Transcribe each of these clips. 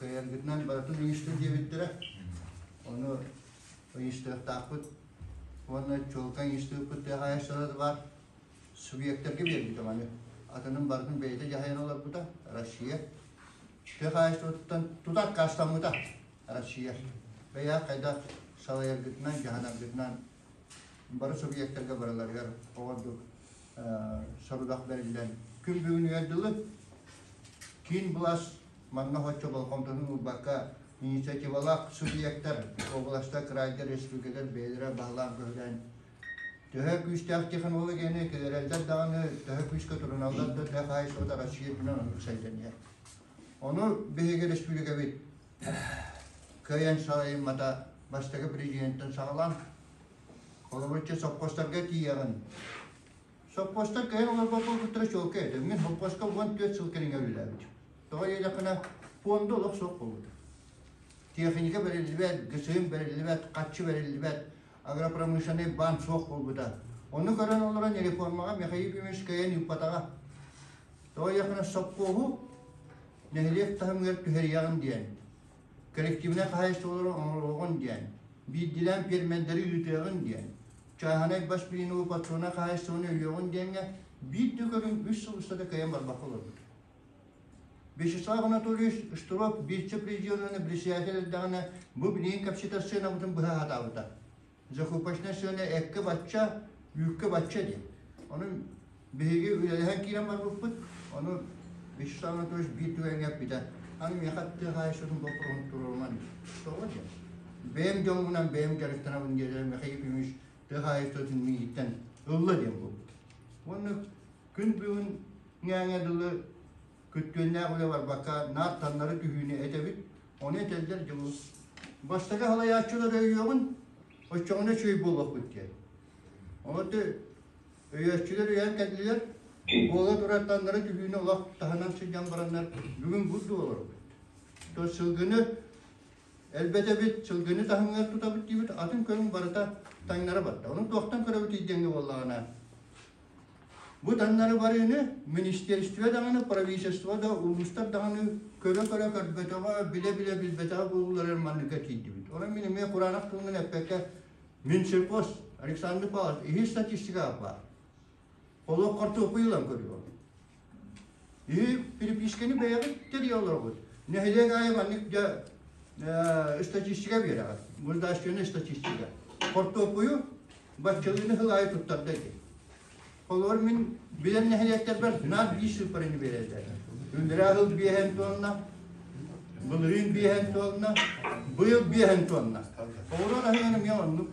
Кыайаргытынан барытын ыйыстын диэбиттэрэ. Ону ыйыстыахтаахпыт уонна чуолкай ыйыстыыппыт тыа хаһаайыстыбата баар субъектарга биэрбитэ маны. Атынын барытын бэйэтэ дьаһайан олорбута Россия. Тыа хаһаайыстыбатыттан тута аккаастаммыта Россия. Бэйэ хайдах салайаргытынан, дьаһанаргытынан бары субъектарга барыларыгар оҕордук сорудах бэриллэн күн бүгүнүгэр дылы киин былаас манна хоччо болҕомтотун уурбакка инициативалаах субъектар, областар, крайдар, республикалар бэйэлэрэ баһылаан-көһүлээн төһө күүстээх технологияны киллэрэллэр даҕаны, төһө күүскэ туруналлар да тыа хаһаайыстыбата Россия үрдүнэн оннук сайдан иһэр. Ону биһиги республикабыт кыайан салайыммата бастакы президенттэн саҕалаан холобурча сопхуостарга тиийэҕин. Сопхуостар кыайан олорбот буолбуттара чуолкай этэ. Мин сопхуоска 14 сыл кэриҥэ үлэлээбитим. Тоҕо диэтэххинэ, пуонда олох суох буолбута. Техника бэриллибэт, ГСМ бэриллибэт, харчы бэриллибэт, агропромышленнай баан суох буолбута. Ону көрөн олорон реформаҕа Михаил Ефимович кыайан ыыппатаҕа. Тоҕо диэтэххинэ, сопхуоһу нэһилиэк таһымыгар түһэриэҕин диэн, коллективнай хаһаайыстыбалары оҥоруоҕун диэн, биирдиилээн пиэрмэрдэри ыытыаҕын диэн, чааһынай бас билиини патроннай хаһаайыстыбаны өйүөҕүн диэҥҥэ биир да көрүҥ үс сыл устата кыайан барбакка олорбут. Вячеслав Анатольевич Штыров вице-президент председатель эрдэҕинэ бу билигин кэпсэтэр сыанабытын быһа сатаабыта. Закупочнай сыана эккэ бачча, үүккэ бачча диэн. Ону биһиги үлэлэһэн киирэн барбыппыт. Ону Вячеслав Анатольевич биир түгэҥҥэ эппитэ. Аны миэхэ тыа хаһаайыстыбатын боппуруоһун туруоруман тоҕо диэн. Бэйэм дьоммунан бэйэм дьарыктанабын диэтэ Михаил Ефимович тыа хаһаайыстыбатын миигиттэн ылла диэн буолбут. Уонна күн бүгүн ҥээҥэ дылы күттүөннээх үлэ барбакка наар таннары түһүүнү этэбит. Ону этэллэр дьылы. Бастакы халайааччылар өйүөҕүн, оччоҕуна үчүгэй буолуохпут диэн. Ону өйөөччүлэр өйөөн кэллилэр, буола турар таннары түһүүнү олох таһынан сылдьан бараннар бүгүн бурду олоробут. То сылгыны элбэтэбит, сылгыны таһымыгар тутабыт диибит, атын көрүҥ барыта таҥнара барда. Ону туохтан көрөбүт диэҥҥэ буоллаҕына, Бу таҥнары барыыны министерство даҕаны, правительство да, улуустар даҕаны көрө-көрө көрбөтөҕө, билэ-билэ билбэтэҕэ буолууларыгар манныка тиийдибит. Онон мин эмиэ кураанах тылынан эппэккэ, Минсельхоз Александр Павлович иһи статистика баар. Олох хортуоппуй ылан көрүөҕүм. Иһи переписканы бэйэҕит тэрийэ олороҕут. Нэһилиэк аайы маннык дьэ статистика биэрэҕит. Государственная статистика. Хортуоппуйу баччалыыны сыл аайы туттарда ити. Холобур, мин билэр нэһилиэктэрбэр наар биир сыыппараны биэрэллэр. Үндэрээ сыл биэһэн туонна, былырыын биэһэн туонна, быйыл биэһэн туонна. Оҕуруот аһыгар эмиэ оннук.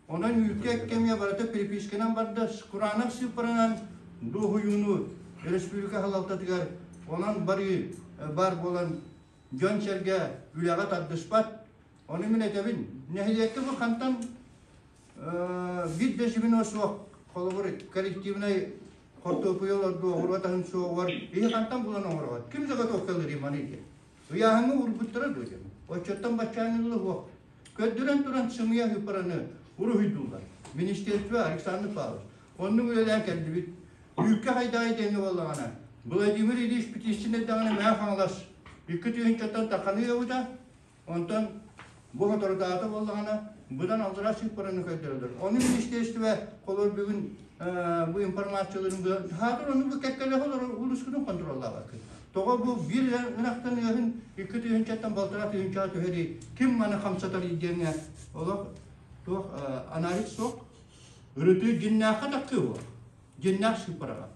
Онон үүккэ кэмҥэ барыта переписканан барда, кураанах сыыппаранан дуоһуйууну республика салалтатыгар онон барыы бар буолан дьон-сэргэ үлэҕэ тардыспат. Ону мин этэбин, нэһилиэккэ бу хантан биир да звено суох, холобур, коллективнай хортуоппуйа олордуу, оҕуруот аһын суоҕугар иһи хантан булан оҥороҕут? Ким заготовкалыырый маны диэн? Ыйааһыҥҥа уурбуттара дуо диэн? Оччоттон баччааҥҥы дылы суох. Көрдөрөн туран сымыйа ыыппараны уруһуйдууллар. Министерство Александр Павлович. Оннук үлэлээн кэллибит. Үүккэ хайдаҕай диэҥҥэ буоллаҕына, Владимир Ильич Птицын эрдэҕинэ Мэҥэ Хаҥалас икки тыһыынчаттан тахханы ыабыта, онтон бу соторутааҕыта буоллаҕына, быдан аллараа сыыппараны көрдөрөллөр. Ону министерство холобур бүгүн бу информацияларын хаатыр ону бу кэккэлэһэ олорор улуускутун хонтуруоллаабаккын. Тоҕо бу биир ынахтан ыаһын икки тыһыынчаттан балтараа тыһыынчаҕа түһэрий, ким маны хамсатарый диэҥҥэ олох туох анализ суох. Ырытыы дьиннээххэ тахсыы буол. Дьиннээх сыыппараҕа.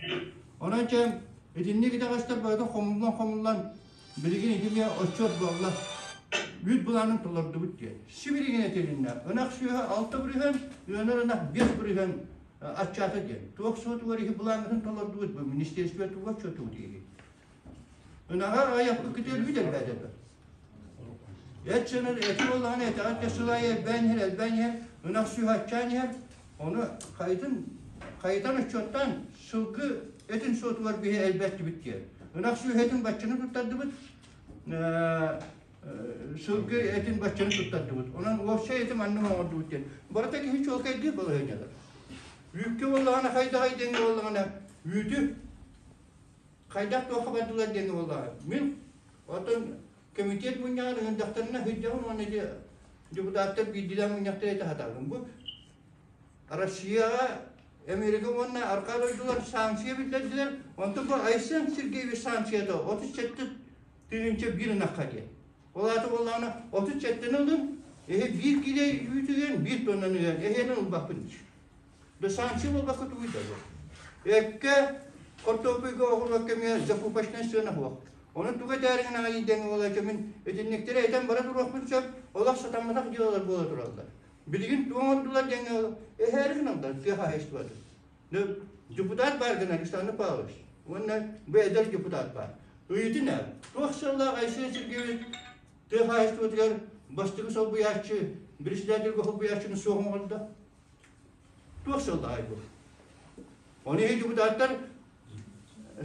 Онон чэ итинник итэҕэстэр барыта хомуллан-хомуллан билигин итини отчуот буолла. Үүт былаанын толордубут диэн. Сибилигин этилиннэ. Ынах сүөһэ 6%, ыанар ынах 5% аччаата диэн. Туох суотугар иһи былааҥҥытын толордубут бу министерство тугу отчуотугут иһи. Ынаҕа айахпыккытыгар үүт элбээтэ дуо? Эт сыанар эти буоллаҕына этэҕит да сыл аайы элбээн иһэр, элбээн иһэр, ынах сүөһэ аччаан иһэр. Ону хайытын хайытан отчуоттаан сылгы этин суотугар биһи элбэттибит диэн. Ынах сүөһэ этин баччаны туттардыбыт, сылгы этин баччаны туттардыбыт. Онон уопсай эти маннык оҥордубут диэн. Барыта киһи чуолкайдыыр балаһыанньалар. Үүккэ буоллаҕына хайдаҕай диэҥҥэ буоллаҕына үүтү хайдах туохха бардылар диэн буоллаҕа. Мин оттон. Комитет мунньаҕар ыҥырдахтарына сылдьабын уонна ити депутаттар биирдиилээн мунньахтары этэ сатаабын. Бу Россияҕа Америка уонна арҕаа дойдулар санкция биллэрдилэр. Онтон бу Айсен Сергеевич санкцията 37 001 ынахха диэн. Ол аата буоллаҕына 37-ни ылын, эһи биир килэ үүтүгэр биир тоннаны ыан, эһиэнин ылбаппын диир. Да санкция буолбакка тугуй да бу. Эккэ хортуоппуйга оҕуруокка эмиэ закупочнай сыана суох. Онон тугу этээриҥин аҕай дэҥҥэ буолааччы мин итинниктэри этэн бара туруохпун сөп, олох сатамматах дьыалалар буола тураллар. Билигин туох оҥордулар диэҥҥэ эһээри гыналлар тыа хаһаайыстыбатын. Депутат баар гына Александр Павлович уонна бу эдэр депутат баар. Ыйытын ээ, туох сыаллаах Айсен Сергеевич тыа хаһаайыстыбатыгар бастакы солбуйааччы, председательгэ солбуйааччыны суох оҥордо? Туох сыаллаах бу? Оны иһи депутаттар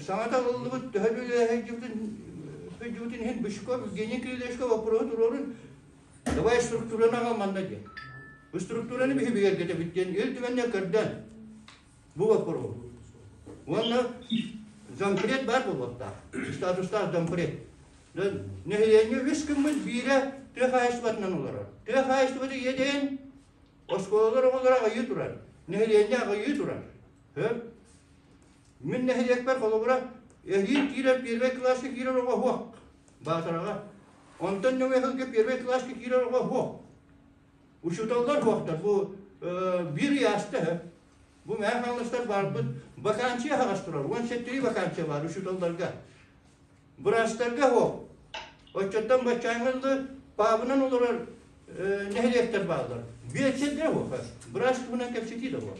саҥа талыллыбыт төһө үлэһэйдибитин иһин Бычков Евгений Кирилловичка вопроһу туруорун давай структураны аҕал манна диэн. Бу структураны биһи бигэргэтэбит диэн Ил Түмэннэ көрдөөн бу вопроһу. Уонна зампред баар буолуохтаах. Статустаах зампред. Нэһилиэнньэ үс күммүт биирэ тыа хаһаайыстыбатынан олорор. Тыа хаһаайыстыбата иэдэйэн оскуолалар оҕолоро аҕыйыы турар. Нэһилиэнньэ аҕыйыы турар. Мин нэһилиэкпэр холобура эһиил киирэр первый класска киирэр оҕо суох Баатараҕа. Онтон нөҥүө сылга первый класска киирэр оҕо суох. Учууталлар суохтар. Бу биир ый ааста үһү. Бу мэһэ хаҥаластар баарбыт. Вакансия аһаҕас турар. 17 вакансия баар учууталларга. Быраастарга суох. Оччоттон баччааҥҥа дылы паабынан олорор нэһилиэктэр бааллар. Биэлсэрдэрэ суох. Быраас туһунан кэпсэтии да суох.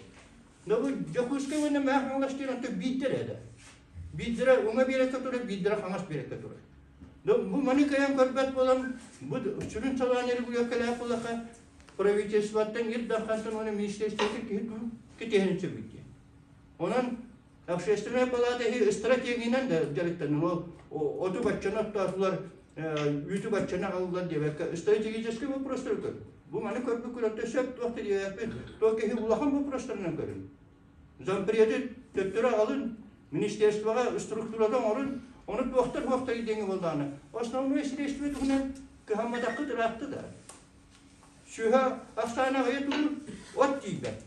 Но бу Дьокуускай уонна Мээх Хаҥалас диэн онто биирдэр этэ. Биирдэрэ уҥа биэрэккэ турар, биирдэрэ хаҥас биэрэккэ турар. Но бу маны кыайан көрбөт буолан, бу сүрүн салааны регулировкалаах буоллахха, правительствоттан, Ил Дархантан уонна министерствоттан киһи тугу кэтэһэн сөбүй диэн. Онон общественная палата иһи стратегиянан да дьарыктанар. Ол оту баччаны оттоотулар, үүтү баччаны аҕаллылар диэбэккэ, стратегический вопростары көр. Бу маны көрбүт күрөттө сөп туох да диэбэппин, туох киһи улахан вопростарынан көрүн. Зампреды төттөрү аҕалын, министерствоҕа структурата оҥорун, ону туохтар туохтар диэҥи буоллаҕына, основной средство туһунан кыһамматаххыт ыраатта да. Сүһэ ахсаана аҕыйа тугун от тиийбэт.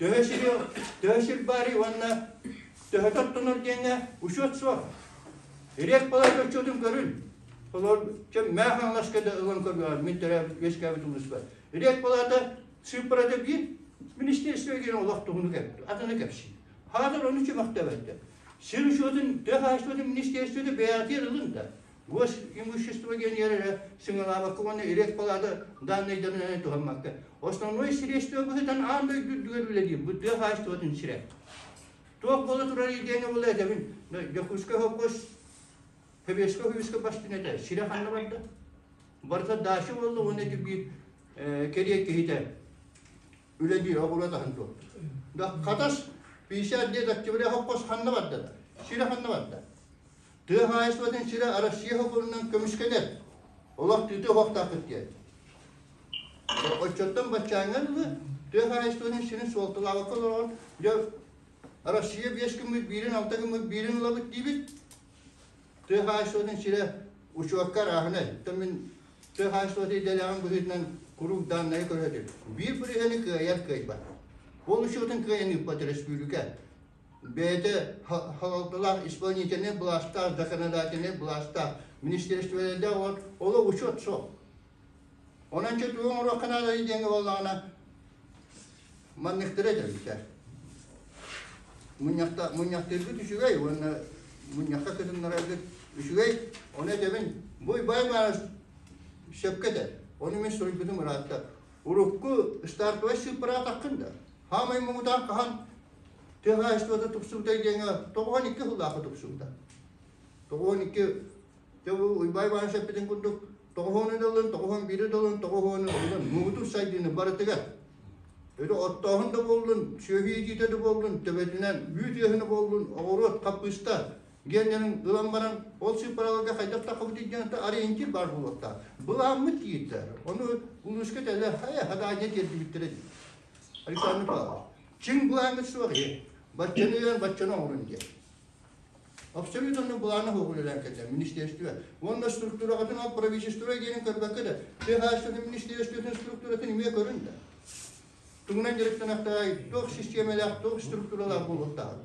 Төһө сири, төһө сир баарый уонна төһө тоттонор диэҥҥэ учуот суох. Ириэк палата учуотун көрүн. Олор чэ мээ хаҥаласка да ылан көрүөҕэр мин төрөөбүт үөскээбит улууспар. Ириэк палата цифрата биир министерство диэн олох туһуну кэп атыны кэпсиир. Хаатар ону чөмөхтөөбөттөр. Сир учуотун тыа хаһаайыстыбатын министерствота бэйэҕитигэр ылын да Госимущество диэн эрэ сыҥалаабакка уонна Ириэк палата данныйдарынан туһаммакка основной средство быһыытынан аан дойду үрдүгэр үлэлиир бу тыа хаһаайыстыбатын сирэ. Туох буола турар идеяны була этэбин. Дьокуускай холкуос Сэбиэскэй Союзка бастыҥ этэ. Сирэ ханна барда? Барыта дача буолла уонна ити биир кэриэ киһитэ үлэлиир оҕуруот аһын туох. Да Хатас 50 лет октября холкуос ханна барда да? Сирэ ханна барда? Тыа хаһаайыстыбатын сирэ Россия сокуонунан көмүскэнэр. Олох тыытыы оһохтоохпут диэн. Оччоттон баччааҥҥа дылы тыа хаһаайыстыбатын сирин суолталаабакка олорон, дьэ Россия биэс күммүт биирин, алта күммүт биирин ылабыт диибит. Тыа хаһаайыстыбатын сирэ учуокка арааһынай. Оттон мин тыа хаһаайыстыбата идэлээҕим быһыытынан куруук дааннайы көрөтүм. Биир бырыһыаны кыайар кыайбат. Ол учуотун кыайан ыыппат республика. Бэйэтэ салалталаах исполнительнай былаастаах, законодательнай былаастаах, министерстволардаах ол олох учуот суох. Онон чэ тугу оҥоруохха наадалый диэҥҥэ буоллаҕына манныктары этэбиттэр. Мунньахта мунньахтыыргыт үчүгэй уонна мунньахха кытыннараргыт үчүгэй. Ону этэбин, бу Уйбаан Иванович сөпкө этэр. Ону мин суруйбутум ыраатта. Урукку стартовай сыыппараатаххын да, хаамай муҥутаан хаһан тыа хаһаайыстыбата тупсубута диэҥҥэ 92 сыллаахха тупсубута. 92 Дьэ бу Уйбаан Иванович эппитин курдук, тоҕуһуону да ылын, тоҕуһуон биири да ылын, тоҕуһуону ылын, муҥутуур сайдыыны барытыгар. Өтө оттооһун да буоллун, сүөһү иитиитэ да буоллун, төбөтүнэн үүт ыаһына буоллун, оҕуруот, хаппыыста гиэннэрин ылан баран, ол сыыппараларга хайдах таххабытый диэн ориентир баар буолуохтаах. Былааммыт тиийдэ. Ону улууска тэлэ хайа хадаанньа тиэрдибиттэрэ дии. Александр Павлович, чиҥ былааҥҥыт суох иһи. Баччаны ыан, баччаны оҥорун диэн. Абсолютно былаана суох үлэлээн кэллэ министерство. Уонна структураҕытын ол правительство диэнин көрбөккө да, тыа хаһаайыстыбатын министерствотын структуратын эмиэ көрүн да. Тугунан дьарыктанахтаай, туох систиэмэлээх, туох структуралаах буолуохтаах.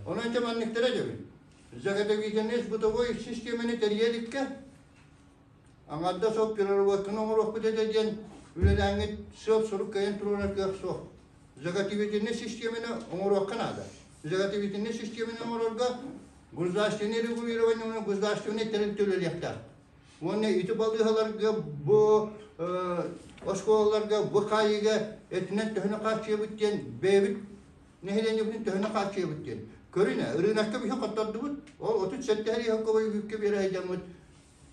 Онон ити манныктара дьэбин. Заготовительный бытовой систиэмэни тэрийэ иликкэ, аҥардас ол переработканы оҥоруохпут этэ диэн үлэлээҥҥит сыал-сорук кыайан туруорар кыах суох. Заготовительнай систиэмэни оҥоруохха наада. Заготовительнай систиэмэни оҥорорго государственное регулирование уонна государственнай тэрилтэ үлэлиэхтээх. Уонна ити балыыһаларга бу оскуолаларга бу хаайыыга этинэн төһөнү хааччыйабыт диэн бэйэбит нэһилиэнньэбитин төһөнү хааччыйабыт диэн. Көрүнэ, ырыынакка биһи хоттордубут, ол 37 сэрии үбүккэ биэрэ сылдьаммыт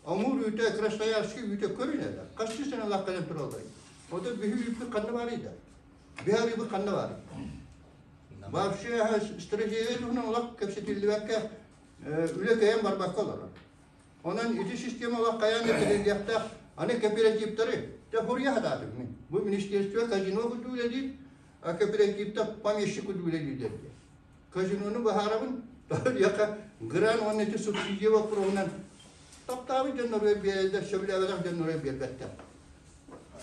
Амур үүтэ, Красноярский үүтэ көрүнэ да, хастыы сыаналаах кэлэн тураллар. Оттон биһи үүппүт ханна баарый да? Биһи арыыбыт ханна баарый? Вообще стратегия туһунан олох кэпсэтиллибэккэ, үлэ кэйэн барбакка олорор. Онон ити система олох хайаан да тэриллиэхтээх. Аны кооперативтары те хуруйа сатаатым мин. Бу министерство казино курдук үлэлиир, а кооперативтар помещик курдук үлэлииллэр диэн. Казинону быһаарабын, диэххэ грант уонна ити субсидия боппуруоһунан таптаабыт дьонноругар биэрэллэр, сөбүлээбэтэх дьонноругар биэрбэттэр.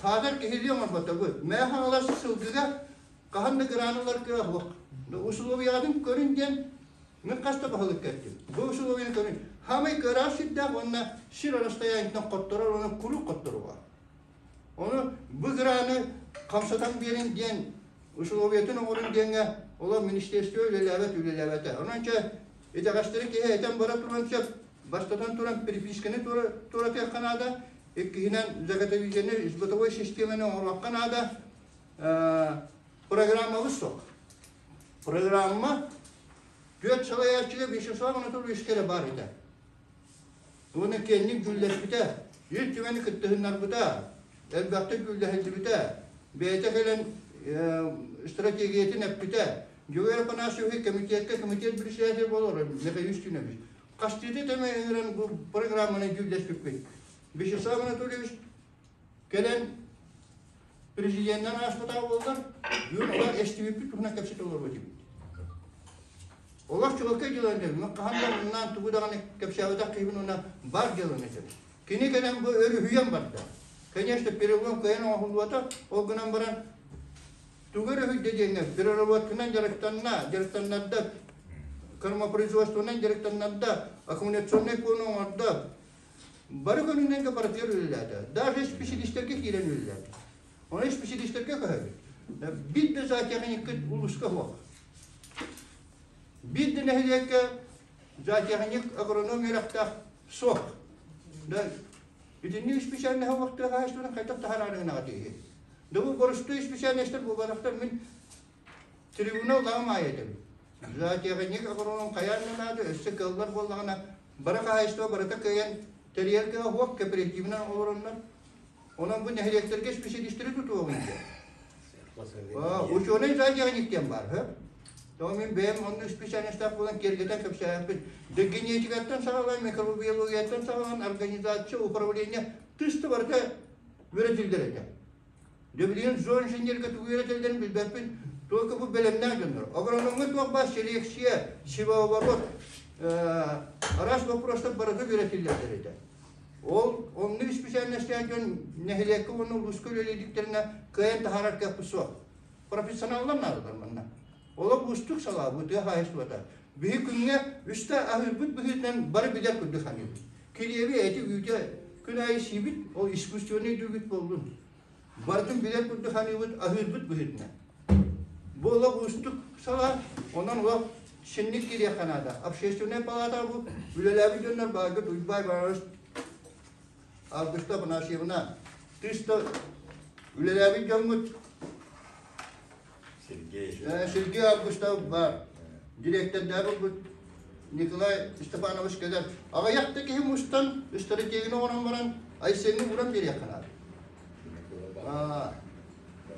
Саатар киһилии оҥорботобут. Мэҥэ Хаҥалас сылгыга хаһан да гран ылар кыах суох. Усулуобуйаҕытын көрүн диэн мин хас да баһылыкка эттим. Бу усулуобуйаны көрүн. Хаамай кыараах сирдээх уонна сир расстояниетынан хотторор уонна куруук хотторуга. Ону бу граны хамсатан биэрин диэн усулуобуйатын оҥорун диэҥҥэ олор министерство үлэлээбэт үлэлээбэтэ. Онон чэ итэҕэстэри киһи этэн бара туран сөп. Бастатан туран переписканы туоратыахха наада. Иккиһинэн заготовительнай бытовой системаны оҥоруохха наада. Программабыт суох. Программа түөрт салайааччыга Вячеслав Анатольевичка эрэ баар этэ. Уонна киэҥник дьүүллэспитэ, Ил Түмэни кыттыһыннарбыта, элбэхтик дьүүллэһиллибитэ, бэйэтэ кэлэн стратегиятын эппитэ. Дьөгүөр Афанасьевич комитетка комитет председатель буолар, Михаил Устинович. Хастыыта тэҥэ ыҥыран бу программаны дьүүллэспиппит. Вячеслав Анатольевич кэлэн президеннэн ааспатаҕа буоллар, бүгүн олор эстибиппит туһунан кэпсэтэ олоруо этибит. Олох чуолкай дьыаланы этэбин. Хаһан да муннаан тугу даҕаны кэпсээбэтэх киһибин уонна бар дьыаланы этэбин. Кини кэлэн бу өрүһүйэн барда. Конечно, перелом кыайан оҥоһуллубата, ол гынан баран тугу өрүһүйдэ диэҥҥэ переработканан дьарыктанна, дьарыктаннарда, кормопроизводствонан дьарыктаннарда, аккумуляционнай пуону оҥордо. Бары көрүҥнэргэ барытыгар үлэлээтэ. Даже специалистэргэ киирэн үлэлээтэ. Ону специалистэргэ көһөбүт. Биир да зоотехниккыт улууска суох. Биир да нэһилиэккэ зоотехник, агроном үөрэхтээх суох. Да, итинник специальноһы уохтуо хаһаайыстыбанан хайдах таһаараарыгынаҕа тиийэ. Да бу боростуой специальностар буолбатахтар мин трибунал лаҕым аайы этэбин. Зоотехник, агроном хайаан да наада, өссө кыаллар буоллаҕына бары хаһаайыстыба барыта кыайан тэрийэр кыаҕа суох кооперативынан олороннор Онон бу нэһилиэктэргэ специалистары тутуоҕун диэн. Ученый зоотехник диэн баар, һө? Тоҕо мин бэйэм оннук специальностаах буолан киэргэтэн кэпсээппин. Да генетикаттан саҕалаан, микробиологияттан саҕалаан, организация, управление тыс да барыта үөрэтиллэр этэ. Дьэ билигин зооинженергэ тугу үөрэтэллэрин билбэппин, только бу бэлэмнээх дьоннор. Агрономҥа туох баар селекция, севооборот, араас вопростар барыта үөрэтиллэллэр этэ. Ол оннук исписээлинэстээх дьон нэһилиэккэ уонна улууска үлэлиирдиктэринэ кыайан таһаарар кыахпыт суох. Профессионаллар наадалар манна. Олох уустук салаа бу тыа хаһаайыстыбата. Биһи күҥҥэ үстэ аһыырбыт быһыытынан бары билэр курдук саныыбыт. Килиэби, эти, үүтэ күн аайы сиибит, ол искусственный дүүгүт буоллун. Барытын билэр курдук саныыбыт, аһыырбыт быһыытынан. Бу олох уустук салаа, онон олох синник киириэххэ наада. Общественнай палата бу үлэлээбит дьоннор бааргыт Уйбай Барарыс Августа Афанасьевна тыста үлэлээбит дьоммут Сергей Сергей Августов баар. Директордааҕы Николай Степанович кэлэр. Аҕыйах да киһи мустан стратегияны оҥорон баран Айсеҥҥа ууран биэриэххэ наада.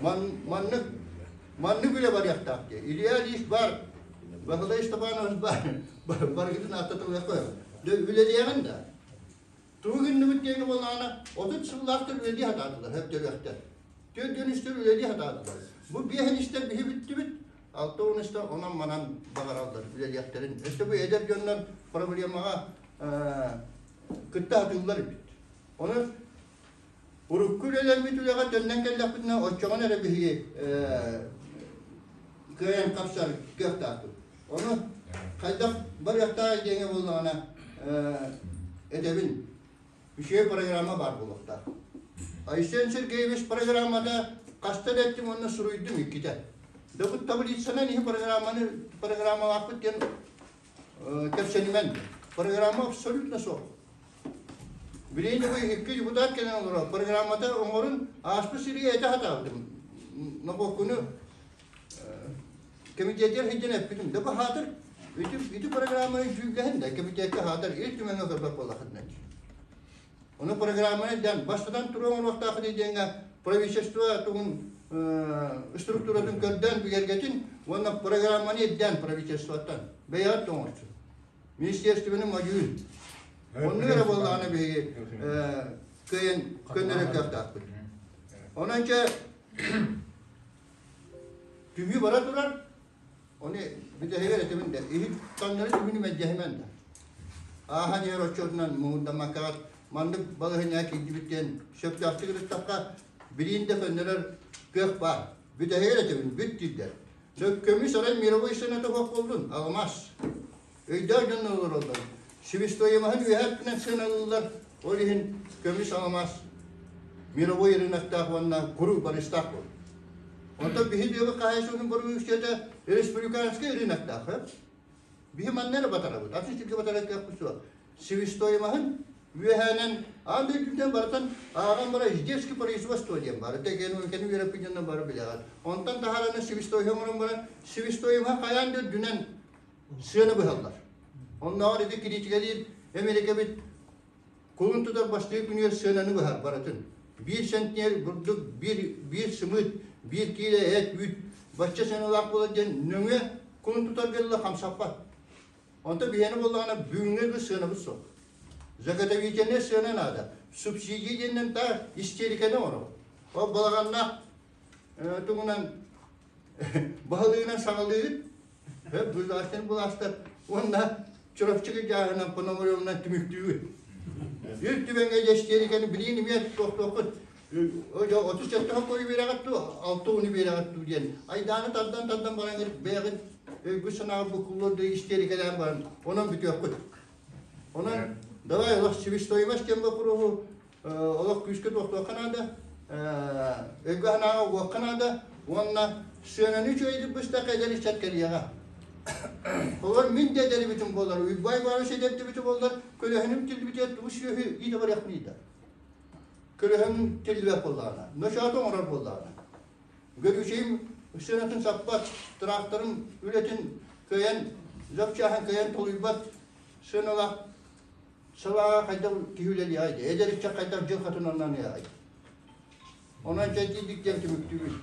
Маннык маннык үлэ барыахтаах дии. Илья Ильич бар, Баһылай Степанович бар, барыгытын ааттатылыахха. Үлэлиэҕин да. Тугу гынныбыт диэҥҥэ буоллаҕына, 30 сыллаахтар үлэлии сатаатылар, өптөлөөхтөр. Түөрт үстэр үлэлии сатаатылар. Бу биэһин истэр биһи бүттүбүт. 60 онон-манан баҕараллар үлэлиэхтэрин. Өссө бу эдэр дьоннор проблемаҕа кытта сатыыллар эбит. Онон урукку үлэлэрбит үлэҕэ төннөн кэллэхпитинэ оччоҕуна эрэ биһиги кыайан хапсар кыахтаахпыт. Ону хайдах барыахтаах диэҥэ буоллаҕына этэбин, үчүгэй программа баар буолуохтаах. Айсен Сергеевич программата хаста да эттим уонна суруйдум иккитэ. Да бу таблицанан иһи программаны программалаахпыт диэн кэпсэнимэн. Программа абсолютно суох. Билигин бу икки депутат кэлэн олорор. Программата оҥорун ааспыт сиригэ этэ сатаабытым. Нобуоккуну Кэмитиэтигэр сылдьан эппитим, да баһаатар ити, ити программаны дьүүллэһин да, кэмитиэккэ аһаатар Ил Түмэҥҥэ көрбөт буоллаххытына дии. Ону программаны дээн бастатан туруон оҥоруохтааххыт диэҥҥэ правительство тугун структуратын көрдөөн бигэргэтин уонна программаны ирдээн правительствоттан бэйэҕит да оҥорчу. Министерствоны модьуйун. Оннук эрэ буоллаҕына биһиги кыайан көннөрөр кыахтаахпыт. Онон чэ Түһүү бара турар, ону бүтэһигэр этибин да, иһит таҥнары түһүүнү мэлдьэһимэн да. Ааһан иһэр отчуотунан муҥурдаммаккаҕыт маннык балаһыанньаҕа киирдибит диэн сөптөөхтүк ырыттахха, билиин да көннөрөр кыах баар. Бүтэһигэр этибин, бүт дииллэр. Көмүс арай мировой сыаната суох буоллун, алмаас. Өйдөөх дьон олороллор. Себестоимоһын үөһэ өттүнэн сыаналыыллар, ол иһин көмүс алмаас мировой рыноктаах уонна куру барыстаах буолар. Онтон биһи тыабыт хаһаайыстыбатын бородууксуйата республиканскай рыноктаах. Биһи манна эрэ батарабыт, атын сиргэ батарар кыахпыт суох. Себестоимоһын үөһээнэн аан дойдутунан барытын ааҕан бара издержки производства диэн баар. Экономиканы үөрэппит дьоннор бары билэҕит. Онтон таһаараны себестоимоһы оҥорон баран, себестоимоһа хайаан да үрдүнэн сыана быһаллар. Оннооҕор ити критикэлиир Эмиэрикэбит кулун тутар бастакы күнүгэр сыананы быһар барытын. Биир центнер бурдук, биир, биир сымыыт, биир киилэ эт, үүт бачча сыаналаах буолар диэн нөҥүө кулун тутарга дылы хамсаппат. Онтон биһиэнэ буоллаҕына бүгүҥҥү сыанабыт суох. Заготовительнай сыана наада. Субсидия диэннэн та истериканы оҥоробут. Ол балаҕаннаах тугунан баһылыгынан саҕалыыгыт Былаастан былаастар уонна Чурапчыга дьааһынан Пономаревынан түмүктүүгүт. Үр түбэҥҥэ дьэстиэрикэни билигин эмиэ туохтуоххут. 37 хоккойу биэрэҕит дуу, 6 уну биэрэҕит дуу диэн айдааны тардан-тардан баран бэйэҕит өйгүт санааҕыт буккуллуор да истиэрикэлээн баран онон бүтүөххүт. Онон давай олох себестоимость диэн боппуруоһу олох күүскэ туохтуохха наада, өйгө санааҕа угуохха наада уонна сыананы үчүгэйдик быстахха эдэр ыччат кэлиэҕэ. Олор мин да эдэрибитим буолар, Уйбай Иванович эдэрдибитэ буоллар, көлөһүнүм тиллибитэ тугу сүөһү иитэ барыахпын да. Көлөһүн тиллибэт буоллаҕына, ночооту оҥорор буоллаҕына. Гөрүүчэйим сыанатын саппат, тракторым үлэтин кыайан, запчаһын кыайан толуйбат сыаналаах Салааҕа хайдах киһи үлэлиэҕэй дии, эдэр ыччат хайдах дьыл хотун оннооныаҕай? Онон чэйдиирдик диэн түмүктүүбүт.